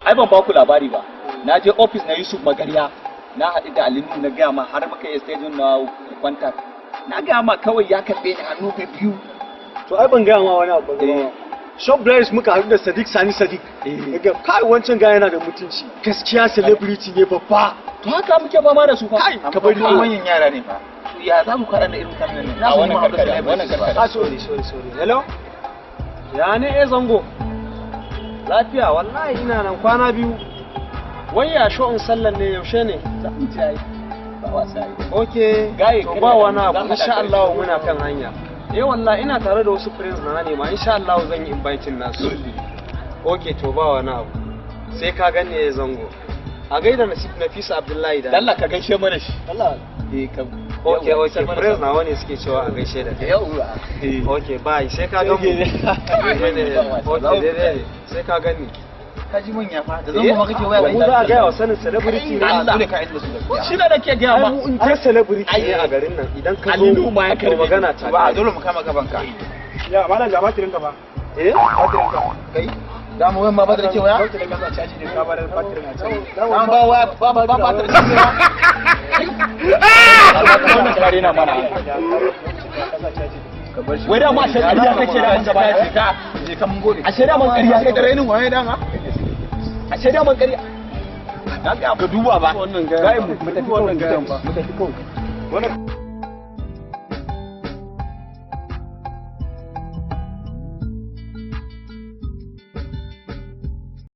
Ai ban ba ku labari ba. Na je office na Yusuf Magarya. Na haɗu da Alinu, na gaya ma, har muka yi stage na contact. Na gaya ma, kawai ya karɓe ni hannu biyu. To ai ban gaya ma wani abu ba. Shop Blaze muka haɗu da Sadiq Sani Sadiq. Daga kai, wancan gaya yana da mutunci. Gaskiya celebrity ne babba. To haka muke fama da su fa. Kai, ka bari. Amma manyan yara ne fa. Ya za ku kaɗa da irin mutanen nan? A wannan karkara, wannan karkara. Ah, sorry, sorry, sorry. Hello? Ya ne, eh, zango? Lafiya wallahi, ina nan kwana biyu. Wai ya sho'in sallan ne, yaushe ne? Za mu ci ai. Ba wasa ai. Okay. Gaye, to kada ba wani za abu, mu insha haɗa kai. Allah muna kan hanya. Eh wallahi, ina tare da wasu friends na ne ma, insha Allah zan yi inviting nasu. Okay, to ba wani abu. Sai ka ganni ya zango. A gaida Nafisa Abdullahi da. Allah ka gaishe mana shi. Allah. Eh ka. Okay, Yawwa, okay, isar mana friends sako. nawa ne suke cewa a gaishe da kai. Yawwa. Eh. Okay, bye, sai ka gan mu. Daidai ne. Okay, daidai ne. Sai ka gani. Ka ji manya fa, da zango ma kake waya? Mu za a gaya wa sanin celebrity ne. Allah. Dole ka isa da su gaskiya. Shi ne nake gaya Ai ma. mu in kai celebrity ne a garin nan, idan ka zo Alinu ma ya to karbe. magana ta Ba dole mu kama gaban ka. Ya malam, ga batirin ka ba. Eh? Batirin ka. Kai da mu wayan ma ba da ke waya. Batirin ka za caji ne, ka bar batirin a caji. An ba waya ba ba ba ta da Wannan kare na mana. Wai da ma ashe ƙarya kake da gaba ɗaya. Ka je ka, mun gode. Ashe da man ƙarya Kai da rainin waye dama. Ashe da man ƙarya. Na ga Ka duba ba. Wannan gayan Gayan ba. mu tafi Wannan kawai, gayan ba. mu tafi kawai. Wannan